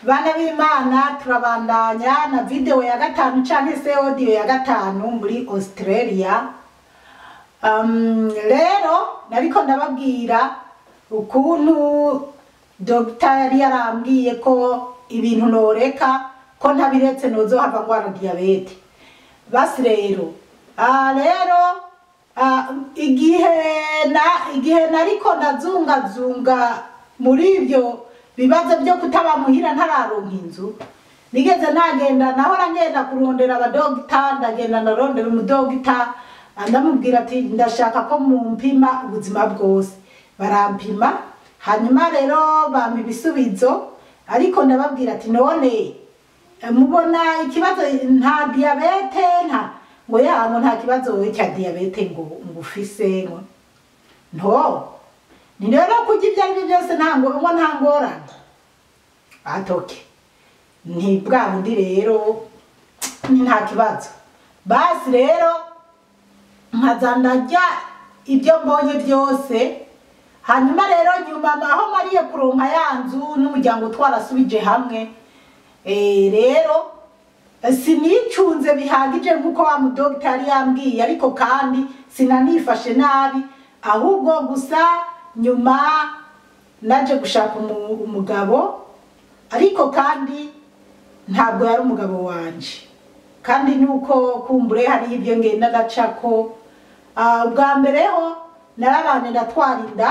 Bana b'Imana, turabandanya na video ya gatanu canke se audio ya gatanu muri Australia. Rero nariko ndababwira ukuntu dogita yari yarambwiye ko ibintu noreka, ko ntabiretse nozohava ngwara diyabete. Basi rero rero igihe nariko ndazungazunga muri ibyo bibazo byo kutaba muhira ntararonka inzu, nigeze nagenda, nahora ngenda kurondera abadogita, ndagenda ndarondera umudogita, ndamubwira ati ndashaka ko mumpima ubuzima bwose. Barampima, hanyuma rero bampa ibisubizo, ariko ndababwira ati none mubona ikibazo nta diyabete? Nta ngo ya ngo nta kibazo cya diyabete ngo ufise, ngo nto ni rero kurya ibyo ari byo byose, nta ngo nta ngorane. Atoke ni bwa bundi rero nta kibazo. Basi rero nkaza ndarya ibyo mbonye byose. Hanyuma rero nyuma aho mariye kuronka ya nzu n'umuryango twarasubije hamwe, rero sinicunze bihagije nk'uko wa mudogita yari yambwiye, ariko kandi sinanifashe nabi, ahubwo gusa nyuma naje gushaka umugabo, ariko kandi ntabwo yari umugabo wanje. Kandi nuko kumbure hari ibyo ngenda ndacako. Ubwa mbere ho narabanye ndatwara inda,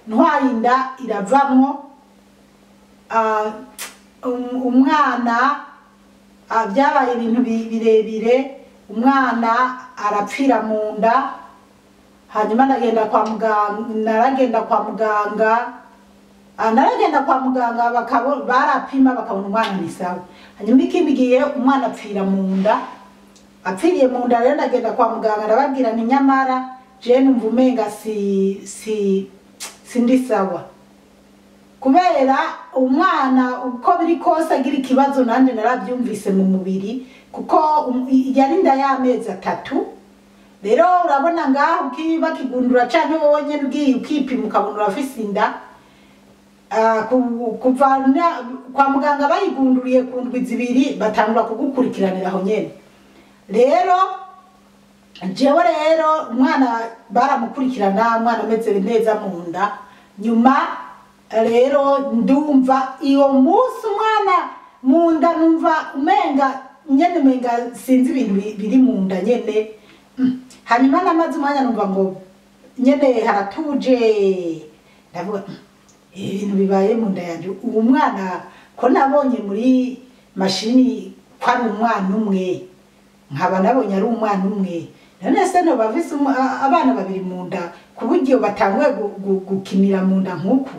ntwara inda iravamwo, umwana, byabaye ibintu birebire, umwana arapfira mu nda. Hanyuma ndagenda kwa muganga, naragenda kwa muganga, naragenda kwa muganga barapima bakabona umwana ni sawa. Hanyuma ikindi gihe umwana apfira mu nda, apfiriye mu nda rero ndagenda kwa muganga ndababwira nti nyamara je numva umenga si sindi sawa, kubera umwana uko biri kose agira ikibazo, nanje narabyumvise mu mubiri, kuko yari inda y'amezi 3. Rero urabona ngaho bakigundura canke wowe nyene ugiye ukipima ukabona urafise inda, kuva kwa muganga bayigunduriye ku ndwi 2 batangura kugukurikiranira aho nyene. Rero jewe rero umwana baramukurikirana, umwana ameze neza mu nda. Nyuma rero ndumva iyo munsi umwana mu nda numva umenga nyene, umenga sinzi ibintu biri mu nda nyene. Hanyuma namaze umwanya numva ngo nyene haratuje, ndavuga ibintu bibaye mu nda yanje, uwo mwana ko nabonye muri mashini ko ari umwana umwe, nkaba nabonye ari umwana umwe, none se no bafise abana babiri mu nda ku buryo batanguye gukinira mu nda nk'uku.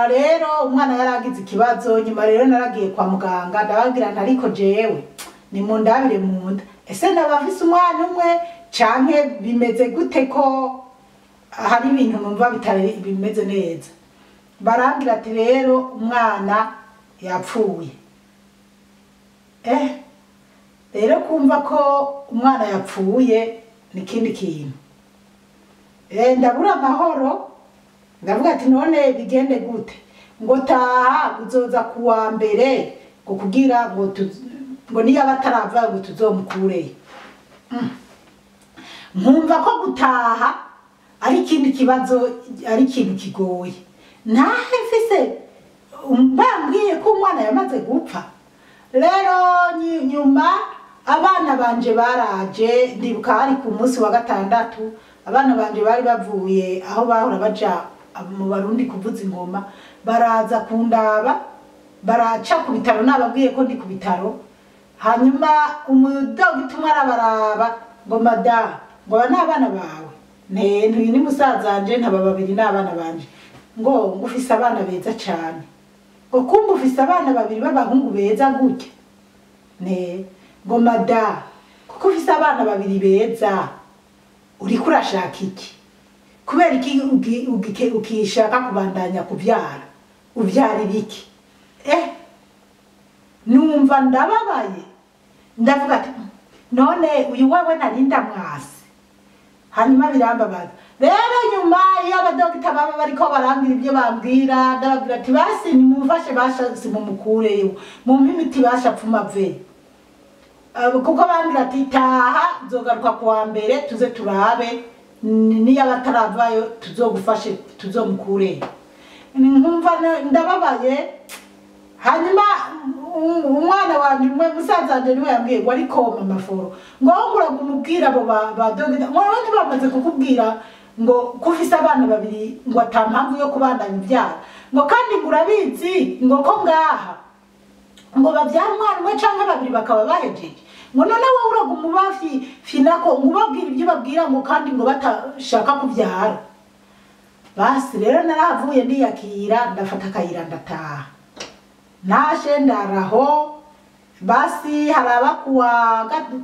Rero umwana yaragize ikibazo. Nyuma rero naragiye kwa muganga ndababwira nti ariko jewe ni mu ndabire mu nda, ese nabafise umwana umwe canke bimeze gute ko hari ibintu numva bitari bimeze neza? Barambwira ati rero umwana yapfuye. Rero kumva ko umwana yapfuye ni ikindi kintu. Ndabura amahoro, ndavuga ati none bigende gute? Ngo taha uzoza kuwa mbere ngo kugira ngo ngo niyo abatarava ngo tuzomukureyo. Nkumva ko gutaha ari ikindi kibazo, ari ikintu kigoye. Nahe mfise bambwiye ko umwana yamaze gupfa. Rero nyuma abana banje baraje, ndibuka hari ku munsi wa gatandatu, abana banje bari bavuye aho bahora baja mu Barundi kuvuza ingoma, baraza kundaba, baraca ku bitaro, nababwiye ko ndi ku bitaro. Hanyuma umudogita umwe arabaraba ngo mada, ngo aba ni abana bawe? Ne, ntuyu ni musaza wanje, ntaba babiri ni abana banje. Ngo ngufise abana beza cane, ngo kumbe ufise abana babiri b'abahungu beza gutya? Ne, ngo mada, kuko ufise abana babiri beza uriko urashaka iki? Kubera iki ukishaka kubandanya kuvyara? Uvyara ibiki? Numva ndababaye, ndavuga ati none uyu wewe nari ndamwase, Hanyuma birambabaza rero. Nyuma iyo abadogita baba bariko barambwira ibyo bambwira, ndababwira ati: "Basi nimumfashe, basha simumukureyo, mumpe imiti basha pfuma ve." Kuko bambwira ati: "Taha, nzogaruka kuwa mbere tuze turabe, niyo abataravayo tuzogufashe tuzomukureyo." Nkumva ndababaye. Hanyuma umwana wanje umwe, musaza wanje, niwe yambwiye ngo: "Ariko mama Foro, ngo nguraga umubwira abo ba dogita, ngo bamaze kukubwira ngo ko ufise abana babiri, ngo ata mpamvu yo kubandanya ubyara, ngo kandi ngo urabizi ngo ko ngaha ngo babyara umwana umwe canke babiri bakaba bahejeje, ngo none wowe uraguma ubafinako, ngo ubabwira ibyo ubabwira, ngo kandi ngo batashaka kubyara." Basi rero narahavuye ndiyakira, ndafata akayira ndataha. Nashe ndaraho. Basi haraba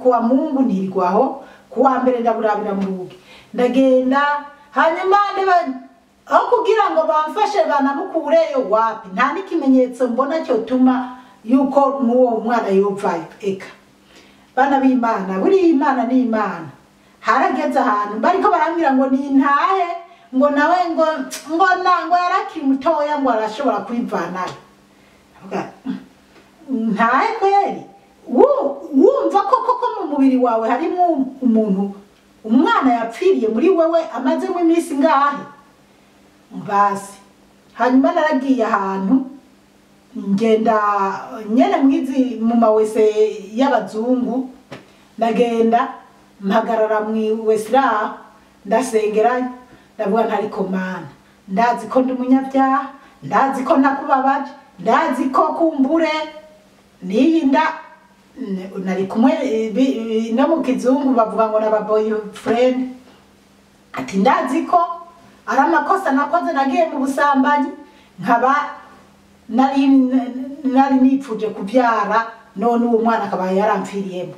kuwa Mungu ntirwaho, kuwa mbere ndaburabira mu rugi ndagenda. Hanyuma ndeba aho kugira ngo bamfashe banamukureyo, wapi, nta n'ikimenyetso mbona cyotuma yuko n'uwo mwana yovayo. Eka bana b'Imana, buriya Imana ni Imana. Harageze ahantu bariko barambwira ngo nintahe, ngo nawe ngo na ngo yarakiri mutoya, ngo arashobora kwivanayo. Ndavuga, ntahe kweri? Wumva ko koko mu mubiri wawe harimo umuntu, umwana yapfiriye muri wewe amazemo iminsi ngahe? Basi hanyuma naragiye ahantu, ngenda nyene mwizi mu ma WC y'abazungu, ndagenda mpagarara mu WC raho, ndasengerayo, ndavuga ntariko: "Mana, ndazi ko ndi umunyabyaha, ndazi ko nakubabaje, ndazi ko kumbure n'iyi nda nari kumwe no mu kizungu bavuga ngo naba boyfriend, ati ndazi ko ari amakosa nakoze, nagiye mu busambanyi, nkaba nari nipfuje kubyara, none uwo mwana akaba yaramfiriyemo.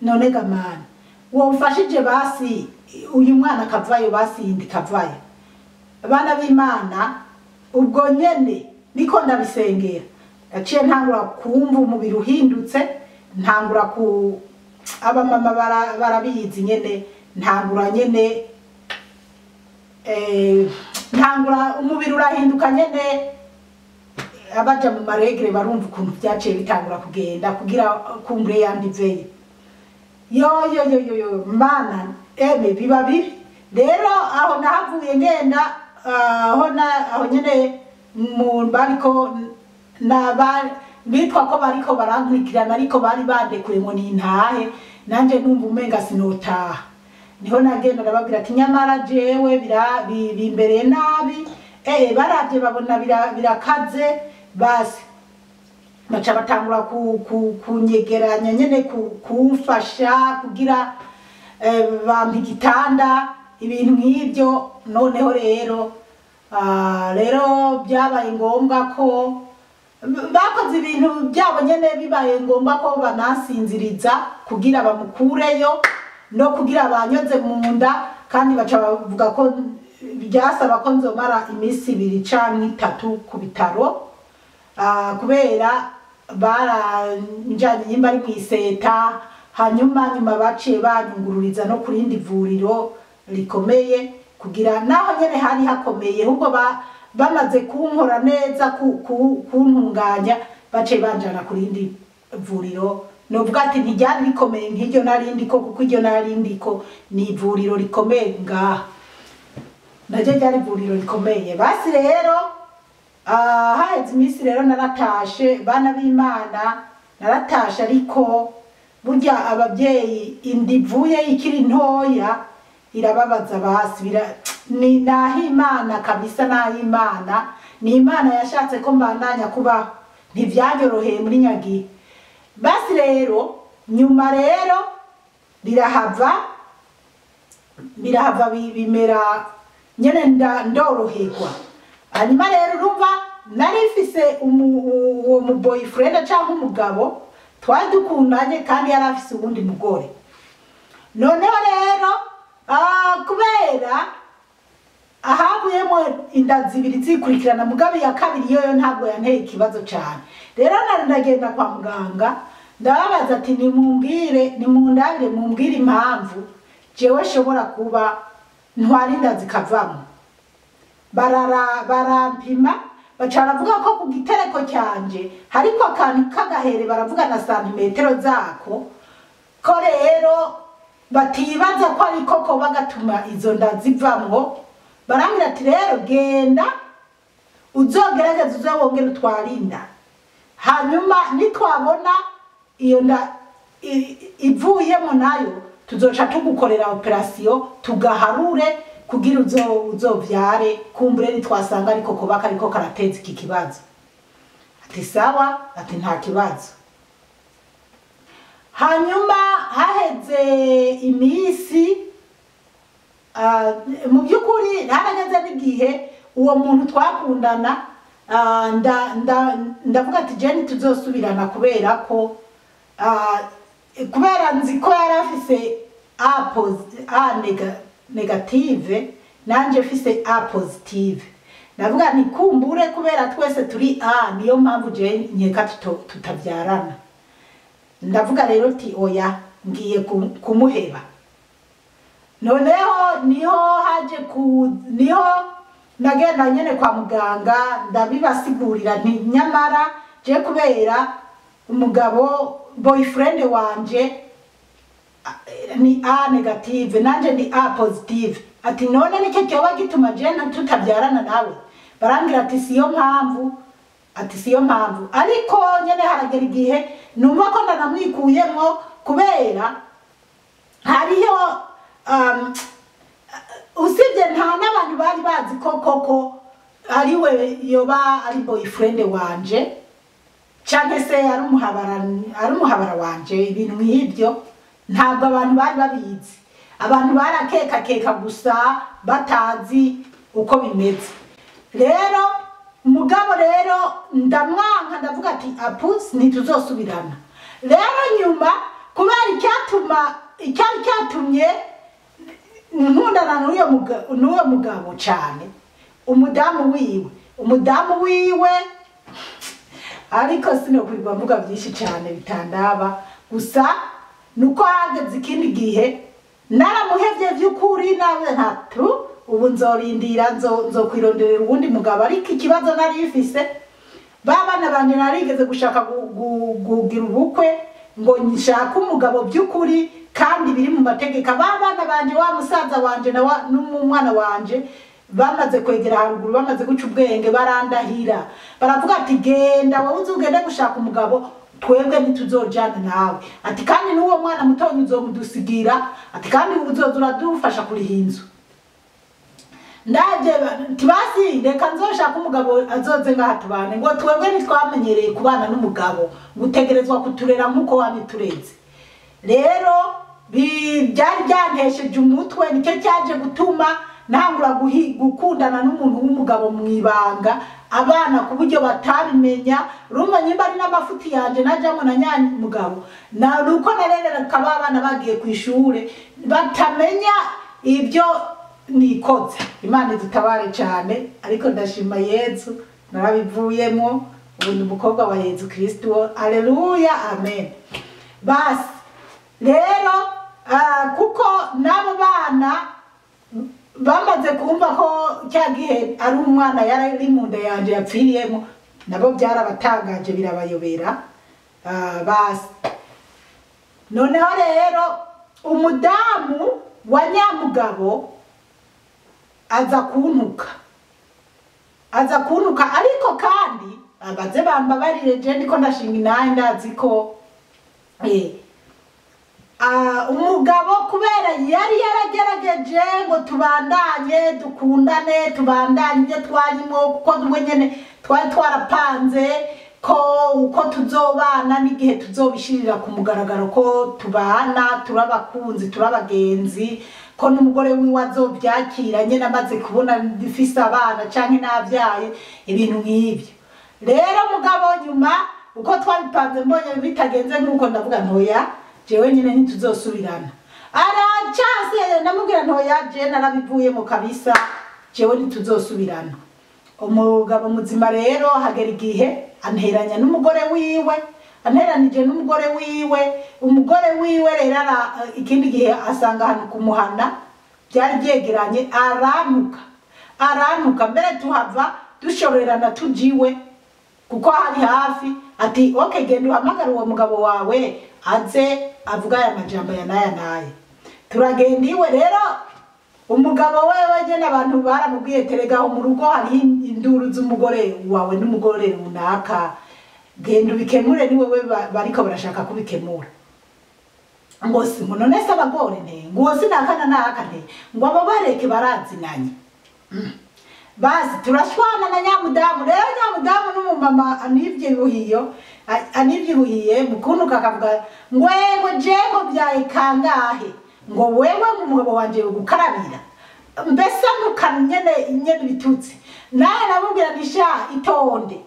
None gamana womfashije, basi uyu mwana akavayo, basi iyindi ikavayo." Abana b'Imana, ubwo nyene niko ndabisengera, naciye ntangura kumva umubiri uhindutse, ntangura ku abamama barabizi nyene, ntangura nyene ntangura umubiri urahinduka nyene. Abaja mu ma règles barumva ukuntu vyaciye bitangura kugenda kugira kumbure yandi veille. Yo yo yo yo yo, mana, eme biba bibi rero. Aho nahavuye ngenda, aho na aho nyene mu bariko naba bitwa ko bariko barankurikirana, ariko bari bandekuye ngo nintahe, nanje numva umenga sinotaha. Niho nagenda ndababwira ati: "Nyamara jewe bimbereye nabi." Baravye babona birakaze. Basi baca batangura kunyegeranya nyene, kumfasha kugira bampa igitanda, ibintu nk'ibyo. Noneho rero rero byabaye ngombwa ko bakoze ibintu byabo nyene, bibaye ngombwa ko banansinziriza kugira bamukureyo no kugira banyoze mu nda. Kandi baca bavuga ko byasaba ko nzomara iminsi 2 canke 3 ku bitaro, kubera baranjanye nyimba ari mw'iseta. Hanyuma nyuma baciye banyungururiza no ku rindi vuriro rikomeye, kugira naho nyene hari hakomeye. Ahubwo bamaze kunkora neza, kuntunganya, baciye banjana ku rindi vuriro. Novuga ati ntiryari rikomeye nk'iryo narindiko, kuko iryo narindiko ni ivuriro rikomeye ngaha, naryo ryari ivuriro rikomeye. Basi rero haheze iminsi rero naratashe. Bana b'Imana, naratashe, ariko burya ababyeyi inda ivuye ikiri ntoya irababaza. Basi ni naho Imana kabisa, naho Imana, ni Imana yashatse ko mbandanya kubaho, ntivyanyoroheye muri nyagihe. Basi rero nyuma rero birahava bimera nyene ndoroherwa. Hanyuma rero urumva nari mfise uwo mu boyfriend cyangwa umugabo twari dukundanye, kandi yari afise uwundi mugore. Noneho rero kubera ahavuyemo inda zibiri zikurikirana, mugabo iya kabiri yoyo ntabwo yanteye ikibazo cyane. Rero nari ndagenda kwa muganga, ndababaza ati: "Nimumbwire, nimundabire, mumbwire impamvu Jewe shobora kuba ntwara inda zikavamo. Barampima, baca baravuga ko ku gitereko cyanje hariko akantu k'agahere, baravuga na santimetero zako, ko rero batibaza ko ariko ko bagatuma izo nda zivamwo. Barambwira ati rero genda uzogerageza uze wongere utware inda, hanyuma nitwabona iyo nda ivuyemo nayo tuzoca tugukorera operasiyo tugaharure kugira uzovyare, kumbure nitwasanga ariko kuba kariko karateza iki kibazo. Ati sawa, ati nta kibazo. Hanyuma haheze iminsi, mu by'ukuri harageze n'igihe uwo muntu twakundana, ndavuga ati je ntituzosubirana kubera ko, kubera nzi ko yari afise A negative, nanje mfise A positive. Ndavuga nti kumbure kubera twese turi A, niyo mpamvu je nkeka tutavyarana. Ndavuga rero nti oya, ngiye kumuheba. Noneho niho haje ku, niho nagenda nyene kwa muganga, ndabibasigurira nti nyamara je kubera umugabo boyfriend wanje ni A negative, nanje ni A positive. Ati none nicyo cyoba gituma je tutabyarana nawe? Barambwira ati siyo mpamvu, ati siyo mpamvu. Ariko nyene haragera igihe numva ko ndanamwikuyemo, kubera hariyo usibye nta n'abantu bari bazi ko koko ariwe yoba ari boyfriend wanje, canke se ari umuhabara wanje, ibintu nk'ibyo ntabwo abantu bari babizi. Abantu barakekakeka gusa batazi uko bimeze. Rero mugabo rero ndamwanka, ndavuga ati apusi ntituzosubirana. Rero nyuma kubera icyari cyatumye nkundana n'uyo mugabo cyane, umudamu wiwe, ariko sinokwirwa mvuga byinshi cyane bitandaba, gusa nuko hageze ikindi gihe naramuhevye vy'ukuri, nawe ntatu ubu nzorindira nzokwironderera uwundi mugabo. Ariko ikibazo nari mfise, babana banje narigeze gushaka kugira ubukwe ngo nshake umugabo by'ukuri kandi biri mu mategeko. Babana banje, wa musaza wanje na n'umwana wanje bamaze kwegera haruguru, bamaze guca ubwenge, barandahira baravuga ati genda wowe uzugende gushaka umugabo, twebwe ntituzojana nawe. Ati kandi n'uwo mwana mutonyi uzomudusigira, ati kandi uzoza uradufasha kuriha inzu. Ndaje ntibasi reka nzoshaka umugabo azoze ngaha tubane, ngo twebwe ntitwamenyereye kubana n'umugabo, gutegerezwa kuturera nk'uko wabitureze. Rero byari byantesheje umutwe, nicyo cyaje gutuma ntangura gukundana n'umuntu w'umugabo mwibanga, abana ku buryo batabimenya. Urumva nyimba ari n'amafuti yanje najamwo na nyamugabo, na nuko narerera abana bagiye ku ishure batamenya ibyo nikoze. Imana idutabare cyane, ariko ndashima Yezu narabivuyemo, ubu ndi umukobwa wa Yezu Kristo. Haleluya, amen. Basi rero kuko n'abo bana bamaze kumva ko cya gihe ari umwana yari mu nda yanje yapfiriyemo, nabo byarabatangaje birabayobera. Basi noneho rero umudamu wa nyamugabo aza kuntuka, ariko kandi abaze bambabarire je ndiko ndashinga inahe, ndazi ko umugabo kubera yari yaragerageje ngo tubandanye dukundane, tubandanye ibyo twarimo, kuko we nyene twari twarapanze ko uko tuzobana n'igihe tuzobishirira ku mugaragaro ko tubana, turabakunzi, turabagenzi, ko n'umugore wiwe azovyakira nyene amaze kubona ndifise abana canke navyaye, ibintu nk'ibyo. Rero mugabo nyuma uko twabipanze mbonye bitagenze nk'uko, ndavuga ntoya jewe nyene ntituzosubirana. Aracase ndamubwira ntoya je narabivuyemo kabisa, jewe ntituzosubirana. Umugabo muzima rero hagera igihe anteranya n'umugore wiwe, Anteranije n'umugore wiwe. Umugore wiwe rero ikindi gihe asanga ahantu kumuhana byari byegeranye, arantuka arantuka, mbere tuhava dushorerana tujiwe kuko hari hafi. Ati: "Okay, genda uhamagara uwo mugabo wawe aze avuga aya majambo ya naya naya." Turagenda iwe. Rero umugabo wewe nyene abantu baramubwiye: "Teregaho mu rugo hariho induru z'umugore wawe n'umugore runaka, genda ubikemure, ni wewe bariko barashaka kubikemura." Ngo si ngo none se abagore nte, ngo uwo sinakana naka nte, ngo abo bareke barazinanye. Basi turashwana na nyamudamu. Rero nyamudamu n'umumama anivyibuhiyo, anivyibuhiye mukuntu kakavuga ngo: "Ego, je ngo byaye kangahe, ngo wewe ngo umugabo wanje gukarabira." Mbese nuka nyene nyene bitutsi. Naye namubwira nti: "Sha, itonde."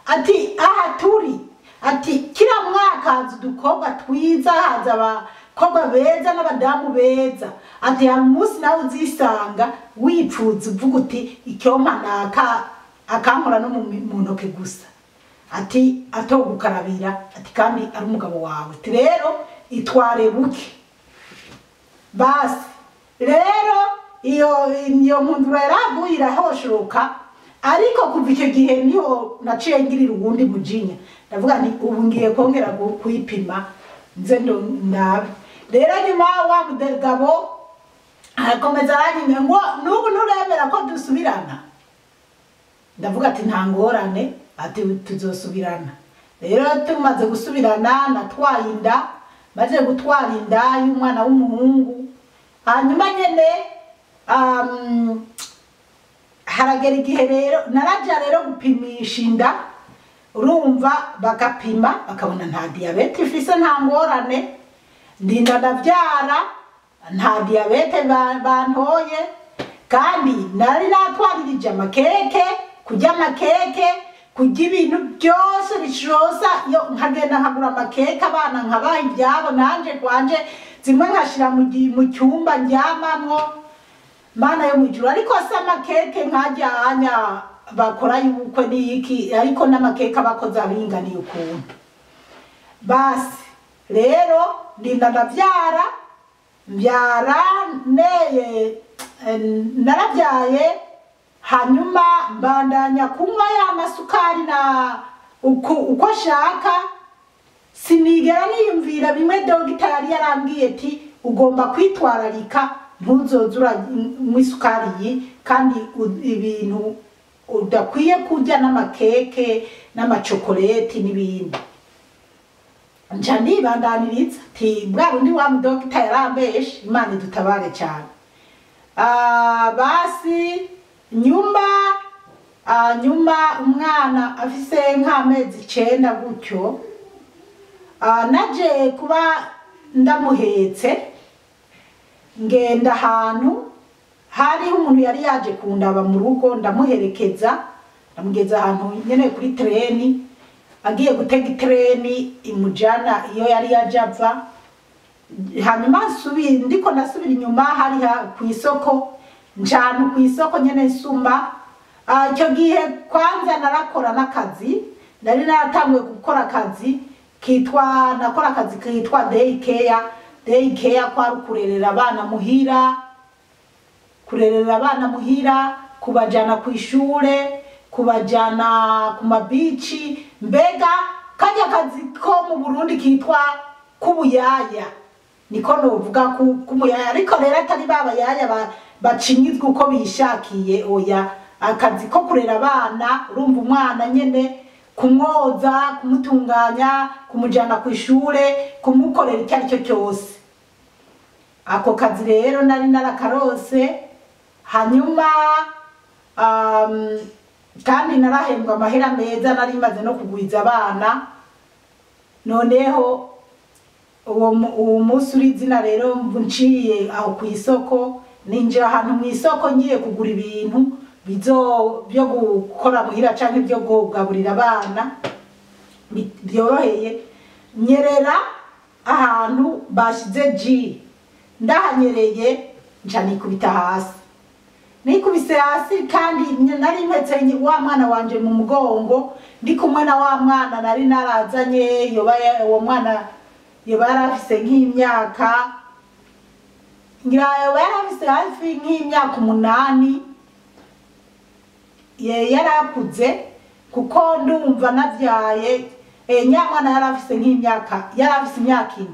Ati: "Aha turi," ati, "kila mwaka haza udukobwa twiza, haza abakobwa beza n'abadamu beza." Ati: "Hari umunsi nawe uzisanga wipfuza uvuga uti icyompa naka akankora no mu ntoke gusa," ati, "atogukarabira," ati, "kandi ari umugabo wawe." Ati: "Rero itware buke." Basi rero iyo nkundura yaraguye irahoshoka. Ariko kuva icyo gihe niho naciye ngirira uwundi mujinya, ndavuga nti ubu ngiye kongera kwipima nze ndabe. Rero nyuma wa mugabo arakomeza aranyimya ngo: "N'ubu nturemera ko dusubirana?" Ndavuga ati: "Nta ngorane," ati, "tuzosubirana." Rero tumaze gusubirana natwaye inda, maze gutwara inda y'umwana w'umuhungu. Hanyuma nyene haragera igihe rero naraja rero gupimisha inda. Urumva bagapima bakabona nta diyabete ifise, nta ngorane. Ndinda ndavyara nta diyabete bantoye. Kandi nari natwaririje amakeke, kurya amakeke, kurya ibintu byose bishosa. Yo nkagenda nkagura amakeke, abana nkabaha ibyabo, nanje kwanje zimwe nkashira mu cyumba ndyamamwo. Mana yo mwijuru! Ariko se amakeke nkajya anya bakora y'ubukwe n'iki, ariko n'amakeke abakoze abinganiye ukuntu. Basi rero ndinda ndavyara, mbyara neye, narabyaye. Hanyuma mbandanya kunywa ya masukari na uko shaka. Sinigera niyumvira bimwe dogita yari yarambwiye ati: "Ugomba kwitwararika, ntuzoze uranywa isukari iyi, kandi ibintu udakwiye kurya n'amakeke n'amacokoreti n'ibindi." Nca nibandaniriza ti bwa bundi wa mudogita yarambeshe. Imana idutabare cyane. Basi nyuma nyuma umwana afise nk'amezi 9 gutyo, naje kuba ndamuhetse, ngenda ahantu hariho umuntu yari yaje kundaba mu rugo, ndamuherekeza, ndamugeza ahantu nyene kuri treni, agiye gutega itreni imujana iyo yari yaje ava. Hanyuma ndiko ndasubira inyuma, hari ku isoko, njana ku isoko nyene nsuma. Icyo gihe kwanza narakora n'akazi, nari naratanguye gukora akazi kitwa, nakora akazi kitwa day care. Day care kwari ukurerera abana muhira, kurerera abana muhira, kubajana ku ishure, kubajana ku mabici, mbega kajya kazi ko mu Burundi kitwa k'ubuyaya, niko novuga k'umuyaya. Ariko rero atari babayaya bacinyizwa uko bishakiye, oya. Akazi ko kurera abana, urumva umwana nyene kumwoza, kumutunganya, kumujana ku ishure, kumukorera icyo ari cyo cyose. Ako kazi rero nari narakarose. Hanyuma kandi narahembwa amahera meza, nari maze no kugwiza abana. Noneho uwo munsi uri izina rero nciye aho ku isoko, ninjira ahantu mu isoko ngiye kugura ibintu bizo byo gukora muhira canke byo kugaburira abana byoroheye, nyerera ahantu bashize ji, ndahanyereye nca nikubita hasi. Nikubise hasi kandi nari mpetse wa mwana wanje mu mugongo, ndi kumwe na wa mwana nari narazanye. Yoba uwo mwana yoba yarafise nk'imyaka, ngira yoba yarafise hafi nk'imyaka 8, ye yarakuze, kuko ndumva navyaye nyamwana yarafise nk'imyaka, yarafise imyaka 7,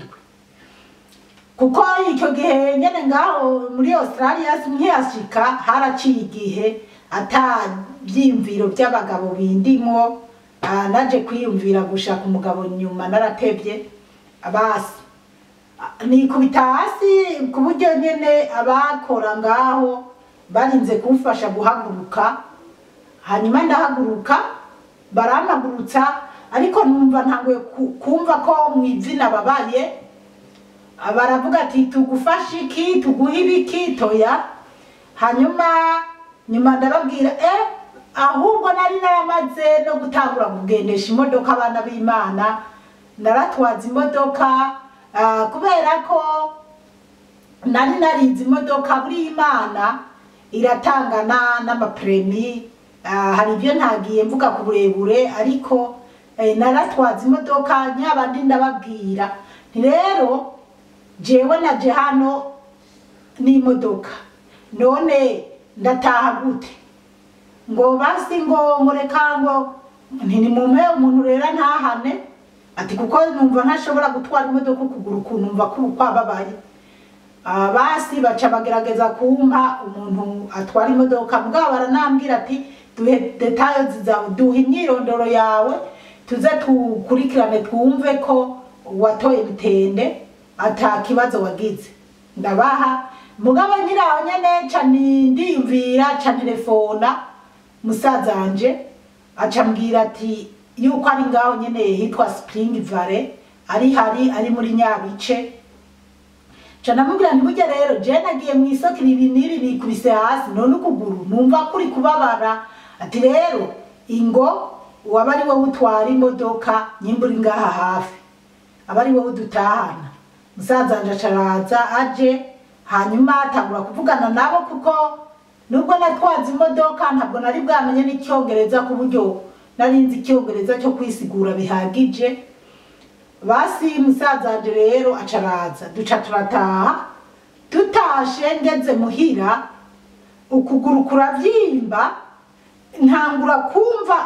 kuko icyo gihe nyene ngaho muri Australia nkihashika haraciye igihe ata vyiyumviro by'abagabo bindimwo. Naje kwiyumvira gushaka umugabo nyuma naratevye. Basi nikubita hasi ku buryo nyene abakora ngaho barinze kumfasha guhaguruka. Hanyuma ndahaguruka, barampagurutsa, ariko numva ntanguye kumva ko mw'ivi nababaye. Baravuga ati tugufashe iki, tuguhe ibiki? Toya. Hanyuma nyuma ndababwira ahubwo nari naramaze no gutangura kugendesha imodoka. Abana b'Imana, naratwaza imodoka, kubera ko nari narize imodoka. Buri Imana iratangana n'amapermis, hari ibyo ntagiye mvuga ku burebure, ariko naratwaza imodoka. Nyabandi ndababwira nti rero jewe naje hano n'imodoka, none ndataha gute? Ngo basi ngo reka, ngo nti nimumpe umuntu rero ntahane, ati kuko numva ntashobora gutwara imodoka, ukuguru kunumva kwababaye. Basi baca bagerageza kumpa umuntu atwara imodoka, mugabo baranambwira ati duhe détails zawe, duhe imyirondoro yawe, tuze tukurikirane twumve ko watoye mitende ata kibazo wagize. Ndabaha, mugabo nkiraho nyene ca ndiyumvira, ca telefona musazanje, aca mbwira ati yuko ari ngaho nyene hitwa Spring Valley, ari hari ari muri Nyabice. Ca ndamubwira nti burya rero je nagiye mu isoko ibi n'ibi, nikubise hasi, none ukuguru numva kuri kubabara. Ati rero ingo waba ari wowe utwara imodoka, nyimba uri ngaha hafi, aba ari wowe udutahana. Musaza wanje acaraza aje, hanyuma atangura kuvugana nabo, kuko nubwo natwaza imodoka ntabwo nari bwamenye n'icyongereza ku buryo nari nzi icyongereza cyo kwisigura bihagije. Basi musaza wanje rero acaraza, duca turataha. Tutashe, ngeze muhira ukuguru kuravyimba, ntangura kumva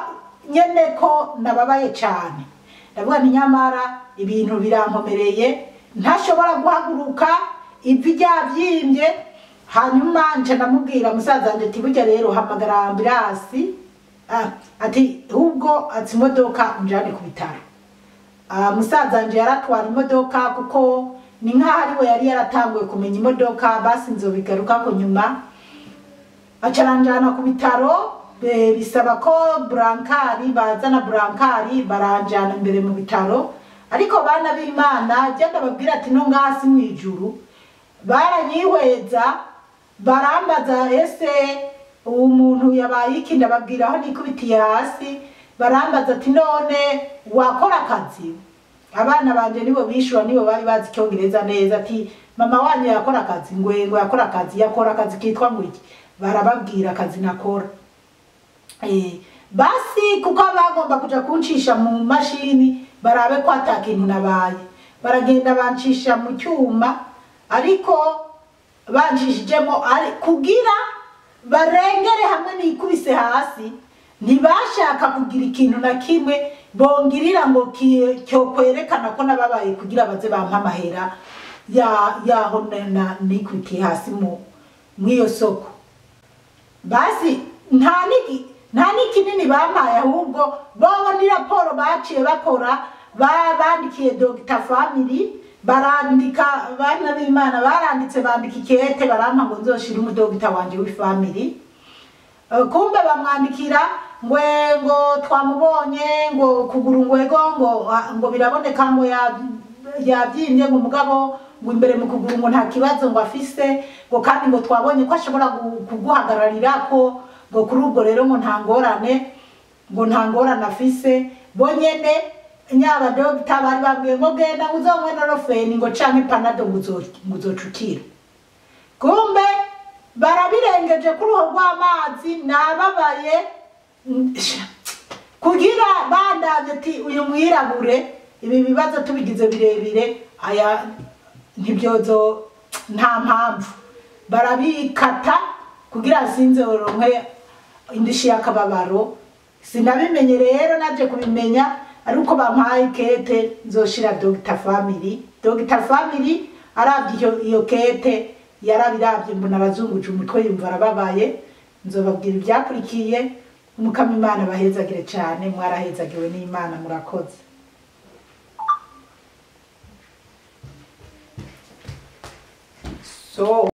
nyene ko nababaye cane. Ndavuga nti nyamara ibintu birankomereye, ntashobora guhaguruka, ivi ryavyimbye. Hanyuma nca ndamubwira musaza wanje ati burya rero hamagara ambulance, ati ahubwo ati imodoka unjane ku bitaro. Musaza wanje yaratwara imodoka, kuko ni nkaho ariwe yari yaratanguye kumenya imodoka. Basi nzobigarukako nyuma. Acaranjana ku bitaro, bisaba ko brancard, bazana brancard, baranjana imbere mu bitaro. Ariko bana b'Imana, genda babwira ati no ngaha si mw'ijuru. Baranyihweza, barambaza ese uwo muntu yabaye iki? Ndababwira aho nikubitiye hasi. Barambaza ati none wakora akazi? Abana banje nibo bishura, nibo bari bazi icyongereza neza, ati mama wanyu yakora akazi? Ngwe ngo yakora akazi, yakora akazi kitwa ngo iki? Barababwira akazi nakora. Basi kuko bagomba kuja kuncisha mu mashini barabe ko ata kintu nabaye, baragenda bancisha mu cyuma, ariko bancishijemo ari kugira barengere hamwe nikubise hasi. Ntibashaka kugira ikintu na kimwe bongirira ngo cyo kwerekana ko nababaye, kugira baze bampa amahera ya yaho nikubitiye hasi mu mw'iyo soko. Basi nta n'ikinini bampaye, ahubwo bobo ni raporo baciye bakora, bandikiye Dr Family, barandika, bana b'Imana, baranditse, bandika ikete, barampa ngo nzoshire umudogita wanje w'ifamily. Kumbe bamwandikira ngwe ngo twamubonye ngo kuguru, ngwego ngo ngo biraboneka ngo yabyimbye, ngo mugabo ngo imbere mu kuguru ngo nta kibazo ngo afise, ngo kandi ngo twabonye ko ashobora kuguhagararira, ko ngo kuri ubwo rero ngo nta ngorane, ngo nta ngorane afise. Bo nyene nyaba dogita bari bambwiye ngo genda ngo uzonywe Nurofen ngo canke Panadol ngo uzocukira. Kumbe Barabirengeje kuri uwo rw'amazi, nababaye kugira bandavye ati uyu mwirabure ibi bibazo tubigize birebire, aya ntibyozo, nta mpamvu. Barabikata kugira sinzoronke indishi y'akababaro. Sinabimenye rero, naje kubimenya ari uko bampaye ikete nzoshira Dr Family. Dr Family aravye iyo kete, yarabiravye mbona arazunguje umutwe, yumva arababaye. Nzobabwira ivyakurikiye. Umukama Imana bahezagire cane, mwarahezagiwe n'Imana, murakoze. So